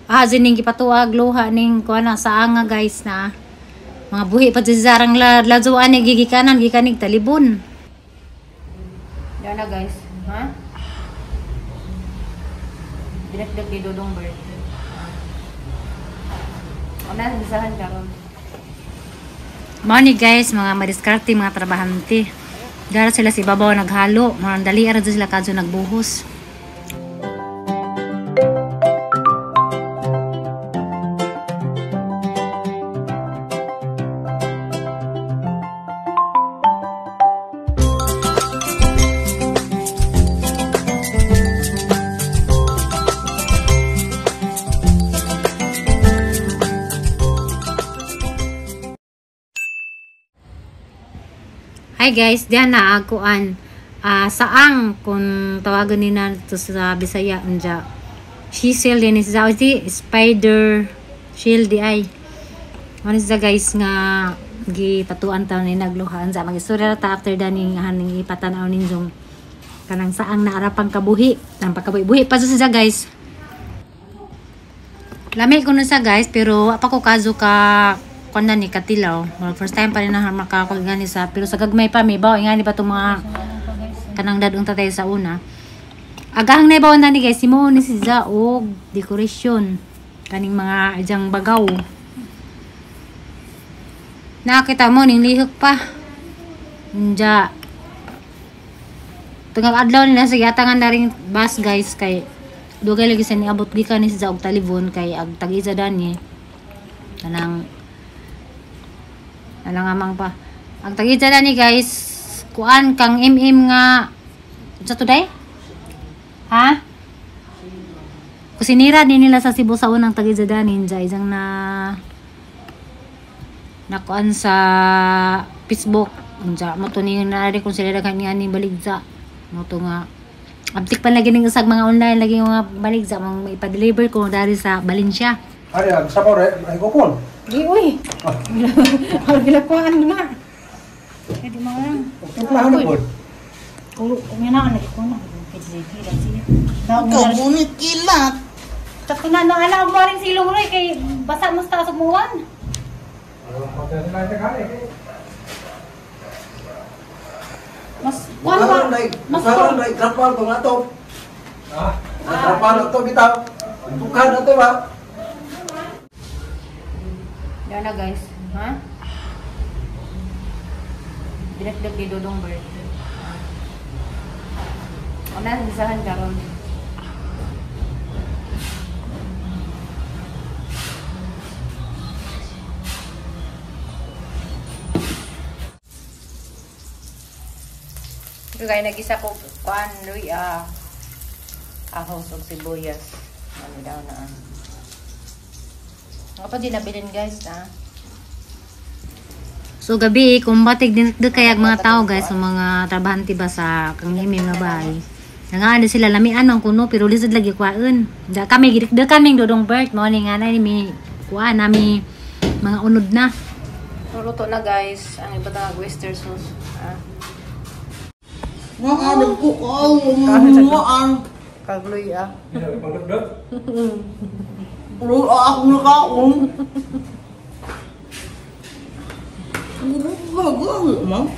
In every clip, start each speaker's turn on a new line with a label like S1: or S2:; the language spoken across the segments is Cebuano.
S1: Ah, zining gipatuag luha ning kuan na sa anga guys na. Mga buhi pa si sarang lazuan ni gigikanan gikanig talibon.
S2: Yan na guys, ha? Dinagdag ni Dodong Bird. Ano na, bisahan karon.
S1: Mao ni guys, mga madiskarte, mga trabahante. Dara sila si babaw naghalo, mga dali ra sila kadto nagbuhos. Hi guys, diyan na akuan saang kung tawagan ni na to sa Bisaya unja. Chisel din is si spider shield di ay. Ano siya guys nga gipatuan ta ni nagluhaan sa magistorya ta after daning haning ipatan-aw ninyong kanang saang naarapang kabuhi, ang pagkabuhi-buhi pa siya guys. Lami kuno sa guys pero wa pa ko kazo ka kuan na ni katilaw. Well, first time pa rin na makakol gani sa pero sa gagmay pa may baw ingani pa tong mga kanang dadong tatay sa una. Agahang na ibaw na ni guys simo ni si za og decoration kaning mga ijang bagaw. Nakita mo ning lihok pa. Unja. Tungag adlaw nila sa giatangan na ring bus guys kay dugay lagi sa niabot gikan ni si za og talibon kay ag tag-isa dani kanang alang amang pa. Ang tag-isa dani guys, kuan kang MM nga sa today? Ha? Kusinira din nila sa Cebu sa unang tag-isa dani inja isang na nakuan sa Facebook. Unja mo to ni naari kung sila daghan ni ani baligsa. Mo to nga abtik pa lagi ning usag mga online lagi mga baligsa mong ipa-deliver ko dari sa Valencia.
S3: Ay, sa pore, ay kupon.
S1: Di uy. Ang gilakuan na. Eh di mo lang.
S3: Timplahan na pod.
S1: Kung yan na lagi ko na.
S4: Ikaw, ngunit kilat.
S1: Tapos na na mo rin silong roy kay basa mo sa sumuan. Mas kuan ba?
S3: Mas karon dai trapal tong ato. Ah, trapal ato bitaw. Tukan ato ba?
S2: Yan na guys, ha? Dinagdag ni Dodong Bird. Ano na, bisahan karon. Ito guys, nag-isa ko kuan luy ahos og sibuyas. Ano daw na. Nga pa din nabilin guys na.
S1: So gabi kumbatig din kayag mga tao guys, sa mga trabahante ba sa kang imi nga bahay. Nangaan sila lamian man kuno pero lisod lagi kuwaon. Da kami gidikda kaming Dodong Bert mao ni nga na ni kuan nami mga unod na.
S2: Luto na guys ang iba tawag oyster sauce. Ah.
S4: Nga ko ang
S2: kagluy ah.
S4: Pero ako nakaon. Ma'am.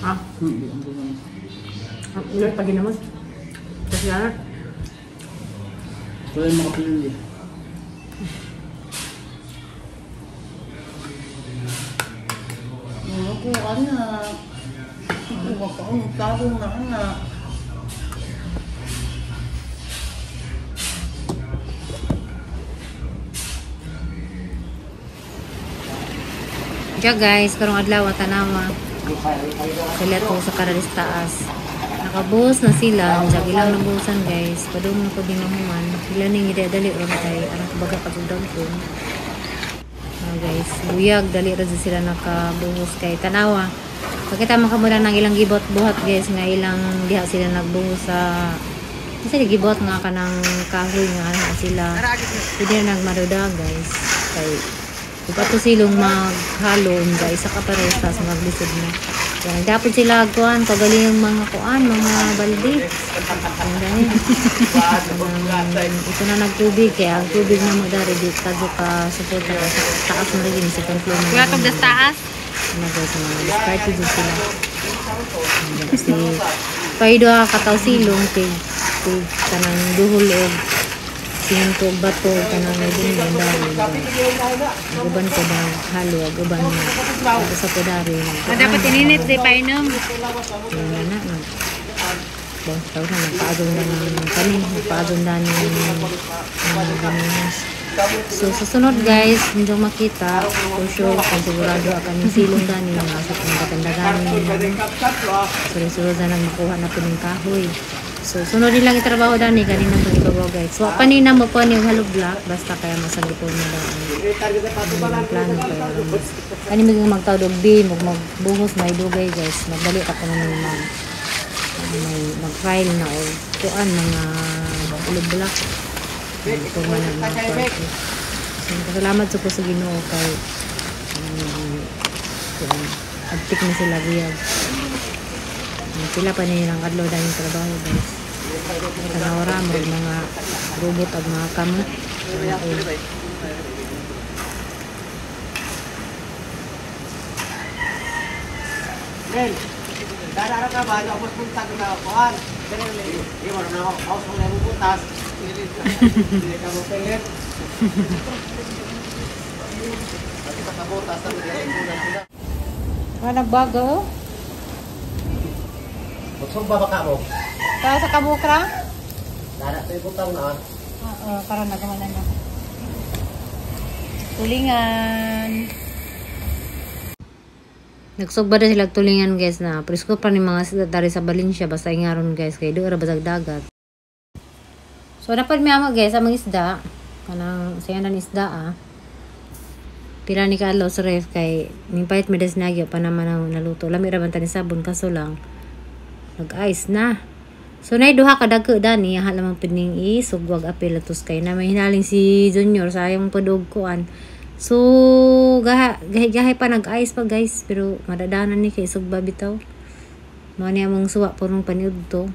S2: Ha? Ilan pagi naman. Kasi ano?
S4: Kaya makapili. Ako anak. Ako ang tao na anak.
S1: Diya guys, karong adlaw tanawa. Sila to sa Karalis taas. Nakabuhos na sila. Diyan ilang nabuhusan guys. Padung na ko din nahuman. Sila ning dali ron kay arang kabaga katugdag ko. Guys, buyag dali ra sila nakabuhos kay tanawa. Pakita man kamo ng ilang gibot buhat guys nga ilang diha sila nagbuhos sa kasi gibot nga kanang kahoy nga ana sila. Pwede na nagmaruda guys kay kung ato silong maghalo guys isa ka parehas sa maglisod na. Yan, dapat sila kuan kagaling mga kuan mga balde. Ito na nagtubig kaya ang tubig na mo dari di kadto ka suporta sa taas mo rin sa second floor.
S2: Wala tong taas.
S1: Ano guys, mga diskarte dyan sila. Kasi paido ka kataw silong tig kanang duhol og sinto bato kanang dun dari. Uban ko ba halo ag uban na sa podari.
S2: Dapat ininit di painom.
S1: Na na. Bon, tawag na nagpaadong na ng kami, nagpaadong na ng mga. So, sa sunod guys, hindi makita, for sure, kung sigurado ang silong dani, mga sa pangkatandagan, sunod-sunod na nang makuha na po ng kahoy. So, sunod nilang itrabaho dani, kanina pang ibabaw guys. So, panina mo po ni hollow block, basta kaya masagi po nila ang plano. Kaya, kani maging magtawag B, magbuhos, may dugay guys, magdali ka po na ng may mag-file na o kuan mga hollow block. Ito man ang mga kwarto. So, salamat sa po sa Ginoo kay abtik na sila buyag. Sila pa nilang adlaw dahil trabaho guys. Tanawara mo mga robot at mga kamot.
S3: Nel, darara ka ba? Tapos punta ko sa kuan. Di mo na ako house mo na butas. Hindi ka mo pelit.
S2: Wala nagbago.
S3: Magsumba ba ka mo?
S2: Para sa kabukra?
S3: Dara to ibutang na.
S2: Oo, karon nagawa na na. Tulingan.
S1: Nagsugba na sila tulingan guys na. Presko pa ni mga dari sa Valencia basta ingaron guys kay do ra basag dagat. So dapat mi amo guys among isda kanang sayan ang isda ah. Pila ni kaadlaw sa ref kay ning pait mi des nagyo pa naman ang naluto. Lami ra man tani sabon kaso lang nag-ice na. So nay duha ka dagko dani aha lamang pining isugwag apil atos kay na may hinaling si Junior sayang padog kuan. So gahi-gahi pa nag-ice pa guys pero madadanan ni kay sugba bitaw. Mao ni among suwa purong paniudto.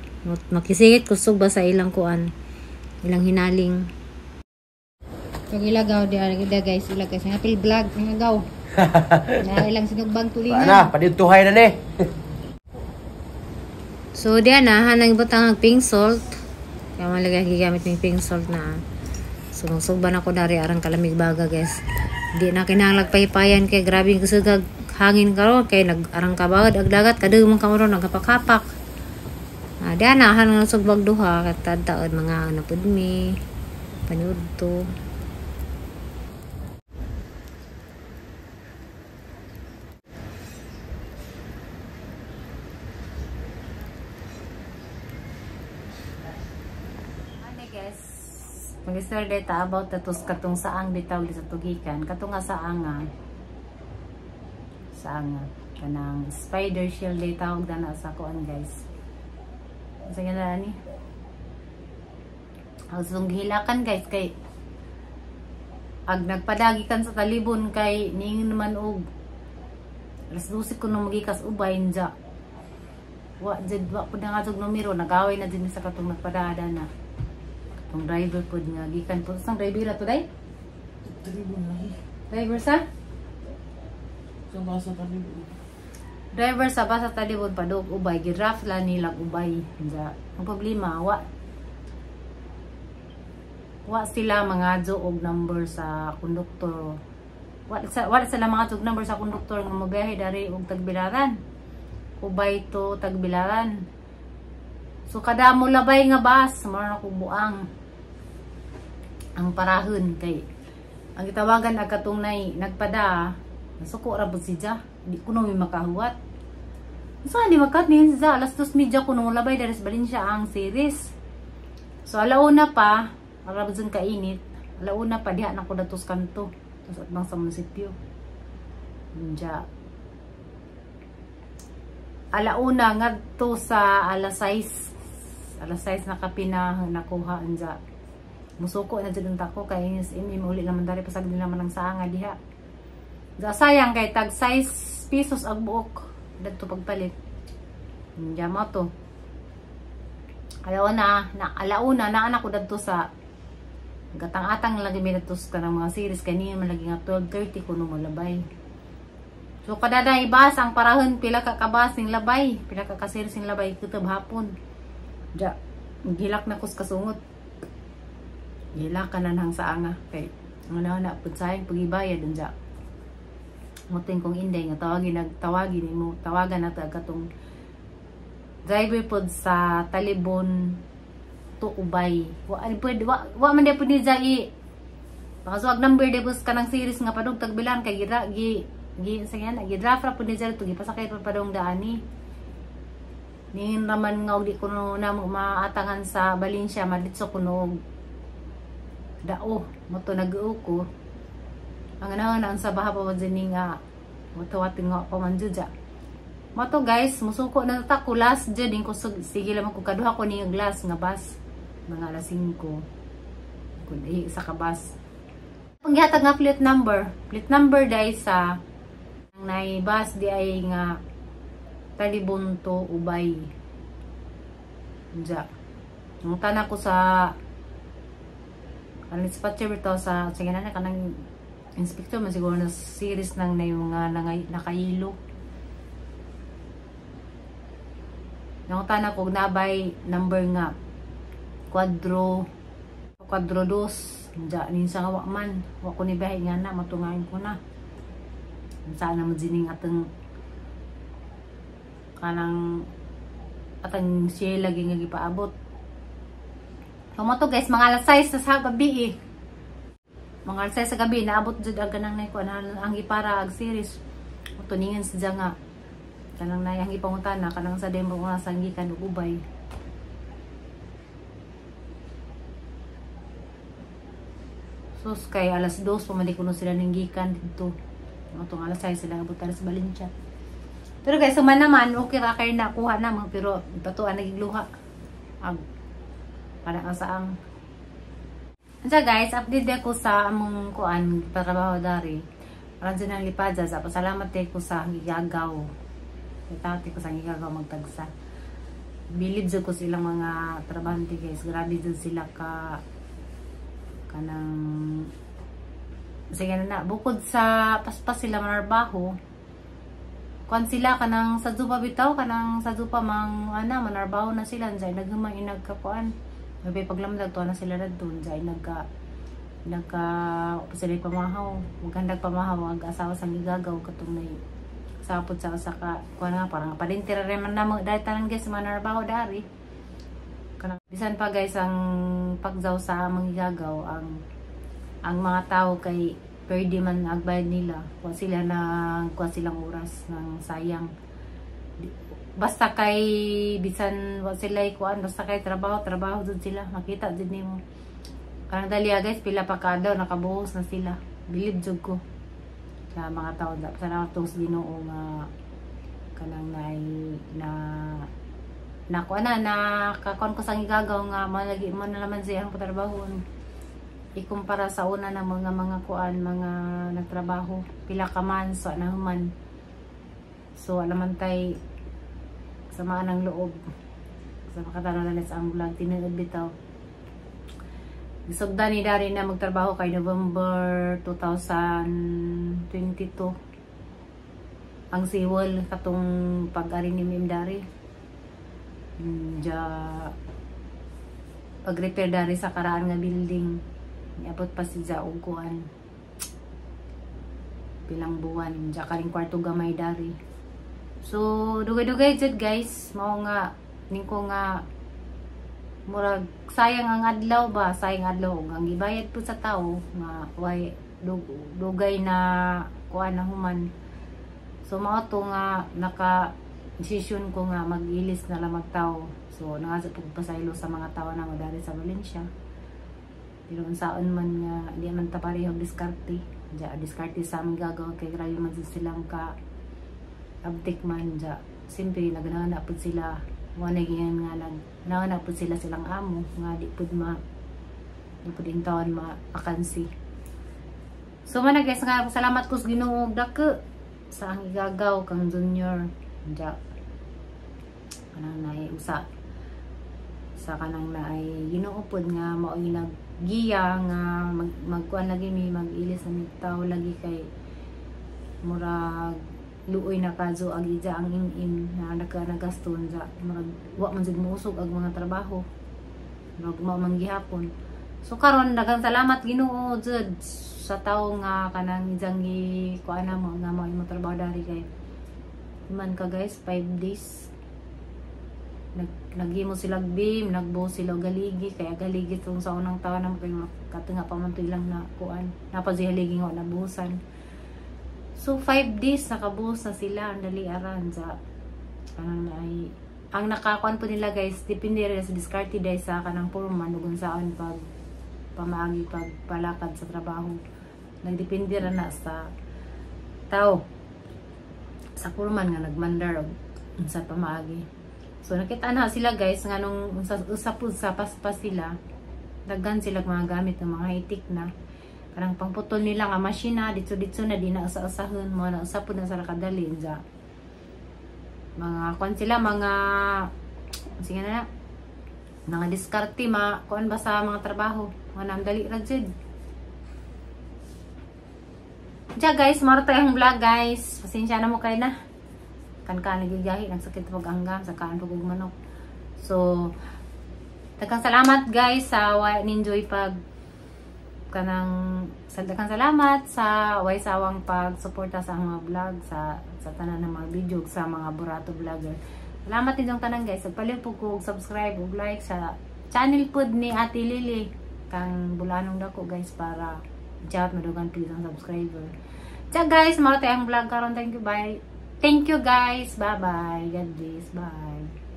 S1: Makisingit ko sugba sa ilang kuan. Ilang hinaling.
S2: Pag ilagaw di guys, ilagaw sa apil vlog ilagaw. Na ilang sinugbang tulingan.
S3: Ana, paniudtuhay na ni.
S1: So diyan na hanang ibutang ang pink salt. Kaya malagay gigamit ning pink salt na. So magsugba na ko dari arang kalamig baga guys. Di na kinahanglag paypayan kay grabe kusog hangin karon kay nag-arang kabagad ag dagat kadugay man karon nagkapakapak. Diyan na hanang sugbag duha katad taon mga napud mi paniudto. Mag-istorya data about tatos katong saang bitaw di sa tugikan. Katong nga saang nga. Saang nga. Kanang spider shell day tawag na sa kuan guys. Sa nga ni? Ang gihilakan guys kay ag nagpadagi kan sa talibon kay niingon naman og alas 12 ko nung magikas ubay nja. Wa jud wa pud nga og numero nagaway na jud sa katong nagpadada na. Itong driver po nga gikan po. Saan driver to day? Driver sa?
S4: Sa basa talibon.
S1: Driver sa basa talibon padog ubay gidraft la nila ubay. Nga ang problema wa sila mga og number sa konduktor. Wa sila mga og number sa konduktor nga mobiyahe dari og Tagbilaran. Ubay to Tagbilaran. So kadamo labay nga bus, mao na ko buang ang parahon kay ang gitawagan ag katong nay nagpada nasuko ra pud siya, di kuno mi makahuwat. Saan di magkat ni sa alas 2:30 ko nung labay diri sa Valencia ang series. So alauna pa, ara ba kainit. Alauna pa diha na ko datos kanto. Tapos at bang sa munisipyo. Unja. Alauna ngadto sa alas 6. Alas 6 na kapina nakuha unja. Musuko na jud unta ko kay ini uli naman dari pasag nila man ang saanga diha. Unja sayang kay tag 6 pesos ang buok dadto pagpalit. Unja mo to. Alauna na anak ko dadto sa gatang-atang lagi mi dadto sa kanang mga series kay niya man lagi nga 12:30 kuno molabay. So kada na ibas ang parahon pila ka kabas ning labay, pila ka ka-series ning labay kutob hapon. Ja, gilak na kus kasungot. Gilak ka na nang saanga kay ano na pud sayang pagibayad unja. Muting kong inday nga tawagin nagtawagin nimo, tawagan na ta katong driver pod sa Talibon to Ubay. Wa pwede wa man di pud ni i. Pakasuwag number di pud kanang series nga padug tagbilan kay gira gi gi sa yan gi draft ra pud ni to gipasakay pa padung daani. Ningin raman nga og di kuno na maatangan sa Valencia maditso kuno og dao mo to nag-uo ko. Ang ano na sa baha pa man ni nga motuwat nga pa man jud. Mato guys, musuko na ta ko last jud din ko sige lang ko kaduha ko ni glass nga bus mga alas 5. Kun isa ka bus. Panggihatag nga plate number. Plate number dai sa nay bus di ay nga Talibon to Ubay. Unja. Nangutana ko sa kanang dispatcher bitaw sa sige na kanang inspector man siguro na series nang na yung nakailo. Nangutana ko nabay number nga kwadro dos. Unja nin sa nga wa man. Wa ko ni bahay nga na matungain ko na. Saan naman dining atong kanang atang siya lagi nga gipaabot. So mo to guys, mga alas 6 sa gabi eh. Mga alas 6 sa gabi naabot jud ang kanang nay kuan ang gipara ag series. Tuningan siya nga kanang nay ang gipangutana kanang sa demo nga sa gikan ug Ubay. Sus kay alas 2 pamali kuno sila ning gikan didto. Atong alas 6 sila abot sa Valencia. Pero guys, suman naman okay ra kay nakuha na mga pero patuan nagigluha. Ag para ang saang. Ansa guys, update ko sa among kuan trabaho dari. Aron sa nang lipadza sa pasalamat ko sa gigagaw. Tati ko sa gigagaw magtagsa. Bilib jud ko sa ilang mga trabahante guys. Grabe jud sila ka kanang sige na bukod sa paspas sila manarbaho. Kuan sila kanang sa zupa bitaw kanang sa zupa mang ana manarbaho na sila anjay naghumay inagkakuan. May paglamdag to na sila radto anjay nagka sila pamahaw, maghandag pamahaw ang asawa sa gigagaw katong nay sapod sa usa ka kuan nga parang palintira ra man namo dahil tanan guys manarbaho dari. Kanang bisan pa guys ang pagzaw sa manggigagaw ang mga tao kay pwede man agbayad nila kuha sila ng kuha silang oras ng sayang. Basta kay bisan wa sila kuan basta kay trabaho trabaho jud sila makita jud nimo. Kanang dali guys pila pa ka daw nakabuhos na sila. Bilib jud ko sa mga tao. Salamat sa Ginoo nga kanang nay na nakuha na nakakuan ko sa gigagaw nga malagi mo na naman siya ang patrabahon ikumpara sa una na mga kuan mga nagtrabaho pila ka man so nahuman. So alaman tay samaan ang loob sa makatanaw na sa ang vlog tinuod bitaw. Gisugdan ni dari na magtrabaho kay November 2022 ang siwol katong pag-ari ni Mim dari. Ja pag-repair dari sa karaan nga building niabot pa si ja og kuan pilang buwan ja karing kwarto gamay dari. So dugay-dugay jud guys mao nga ning ko nga murag sayang ang adlaw ba, sayang adlaw ang gibayad po sa tao nga way dugay na kuan na human. So mao to nga naka Desisyon ko nga mag-ilis na lang magtao. So nangasa pagpasaylo sa mga tao na dari sa Valencia. Pero unsaon man nga di man ta pareho diskarte. Ja, diskarte sa aming gagawa kay grabe man silang ka abtik man ja. Siyempre naganahan na pud sila, mo na giyan nga nag na pud sila silang amo nga di pud intawon maakansi. So man na, guys, nga salamat ko sa Ginoo og dako sa ang igagaw kang Junior. Ja, kanang naay usa sa kanang naay Ginoo pod nga maoy naggiya nga magkuan lagi mi, mag-ilis na mi tao lagi kay murag luoy na kazo ag ija ang im-im na nagka nagaston ja, murag wa man jud mousog ag mga trabaho, murag mao man gihapon. So karon, daghang salamat Ginoo jud sa tawo nga kanang ijang gi kuan na mo nga mao imo trabaho dari kay man ka, guys, 5 days naghimo sila beam, nagbuo sila og haligi kaya galigi tong sa unang taon na kay katunga pa man to ilang na kuan napa siya haligi nga nabuhusan. So 5 days nakabuhos na sila, ang dali aran sa kanang ay ang nakakuan po nila, guys, depende rin sa diskarte dahil sa kanang foreman ug unsaon pag pamaagi pag palakad sa trabaho. Nagdepende ra na sa tao, sa foreman nga nagmandar og unsa pamaagi. So nakita na sila, guys, nga nung unsa usa pud sa paspas sila, daghan sila mga gamit ng mga high-tech na parang pangputol nila nga machine dito dito na di na usa-usahon mo na usa pud na sa kadali ja. Mga kuan sila, mga sige na, mga diskarte ma kuan ba sa mga trabaho mga dali ra jud. Ja guys, maro tayo ang vlog, guys. Pasensya na mo kayo na kan ka nagigahi, nagsakit pag anggam sa kaan pag manok. So daghang salamat, guys, sa wa ninjoy pag kanang sa daghang salamat sa way sawang pagsuporta sa mga vlog, sa tanan ng mga video sa mga Burato vlogger. Salamat ninyong tanan, guys. Pagpalit po ko subscribe ug like sa channel pod ni Ate Lily kang Bulanong Dako, guys, para chat madugan please ang subscriber. Tiya guys, mao ang vlog karon. Thank you, bye. Thank you, guys. Bye bye. God bless. Bye.